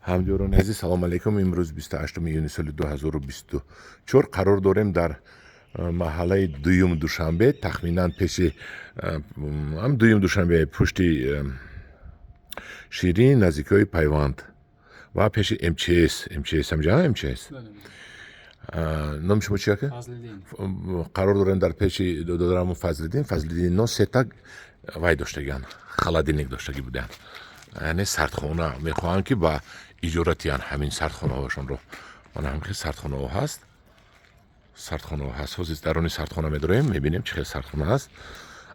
Ҳамдиёрони азиз, салом алейкум. Имрӯз 28 июни соли 2024 қарор дорем дар маҳаллаи дуюм Душанбе, тахминан пеши ҳам дуюм Душанбе, пушти Ширин, наздикиҳои Пайванд ва пеши МЧС. МЧС ҳамҷа, МЧС. Номи шумо чи, ака? Қарор дорем дар пеши додарамон Фазлиддин. Фазлиддин сета вай доштагиан, холодильник доштагӣ буданд, яъне сардхона. Мехоҳанд, ки ба иҷора тиян ҳамин сардхонаҳошонро. Мана ҳам хел сардхонаҳо ҳаст, сардхонаҳо ҳаст. Ҳозир даруни сардхона медороем, мебинем, чӣ хел сардхона аст.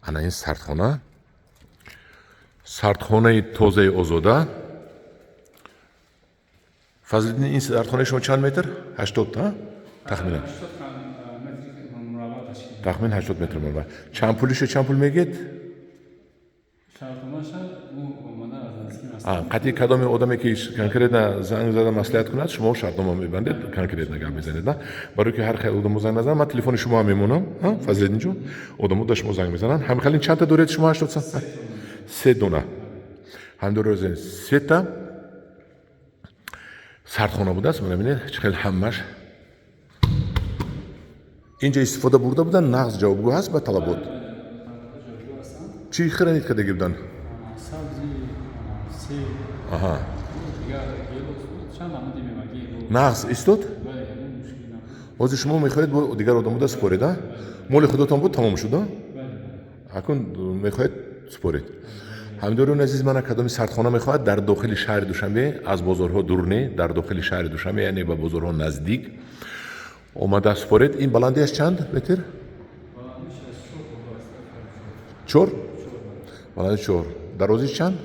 Ана ин сардхона, сардхонаи тозаи озода. Фазлиддин, ин сардхонаи шумо чанд метр? 80, тахминан? Тахмин 80 метр мураббаъ. Чанд пулиша, чанд пул мегӯед? Қатъи кадоме одаме, ки конкретно занг зада маслиҳат кунад, шумо шартнома мебандед, конкретно гап мезанед, на? Барои ки ҳар хел одамо занг назанад, ман телефони шумо мемонам, Фазлиддинҷон, одамо да шумо занг мезананд. Ҳамин хел чандта доред шумо? 80 се дона. Ҳамдорозен, сета сардхона будааст. Мана бинед, чӣ хел ҳамаш инҷа истифода бурда буданд, нағз ҷавобгӯ ҳаст ба талабот. Чӣ хранить кардагӣ буданд? Аҳа, нағз истод. Ҳозир шумо мехоҳед бо дигар одамода супоред, а? Моли худотон буд, тамом шуд, акун мехоҳед супоред. Ҳамдиёрони азиз, мана кадоми сардхона мехоҳад дар дохили шаҳри Душанбе, аз бозорҳо дур не, дар дохили шаҳри Душанбе, яъне ба бозорҳо наздик, омада супоред. Ин баландиаш чанд метр? Чор, баланди чор. Дарозиш чанд?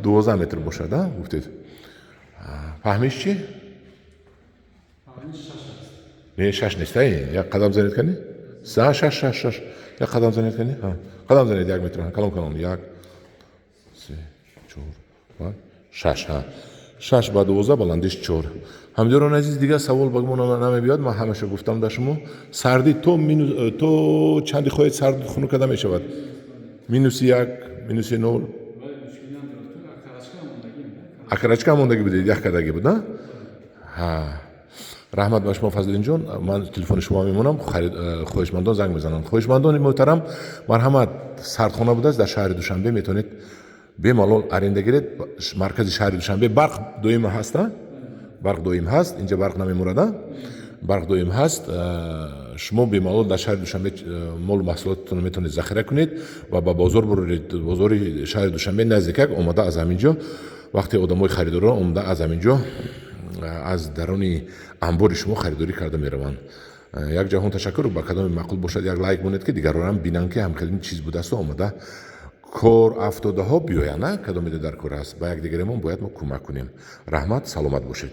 12 метр бошад, гуфтед. Паҳмиш чӣ? Не, шаш нест. Як қадам занед кани. Шаш, шаш, шаш. Як қадам занед кани, қадам занед, як метр, калон калон. Як, се, чор, панҷ, шаш. Шаш ба 12, баландиш чор. Ҳамдиёрони азиз, дигар савол ба гумон намебиёд, ман ҳамаша гуфтам да шумо. Сардӣ то минус то чанди хоҳед сард хунук карда мешавад? Минуси як, минуси нол? Окорочка мондагӣ будед, ях кардагӣ буд, на? Раҳмат ба шумо, Фазлиддинҷон. Ман телефони шумо мемонам, хоҳишмандон занг мезананд. Хоҳишмандони муҳтарам, марҳамат, сардхона будааст дар шаҳри Душанбе, метавонед бемалол аренда гиред. Маркази шаҳри Душанбе, барқ доима ҳаст, барқ доим ҳаст, инҷа барқ намемурада, барқ доим ҳаст. Шумо бемалол дар шаҳри Душанбе молу маҳсулотатонро метавонед захира кунед ва ба бозор буроред. Бозори шаҳри Душанбе наздикак, омада аз ҳамин ҷо, вақте одамои харидорро омада аз ҳамин ҷо, аз даруни анбори шумо харидорӣ карда мераванд. Як ҷаҳон ташаккур. Ба кадоме маъқул бошад, як лайк монед, ки дигаронам бинанд, ки ҳамхелин чиз будасту омада кор афтодаҳо биёянд. Кадомеда дар кор аст, ба якдигаремон бояд мо кӯмак кунем. Раҳмат, саломат бошед.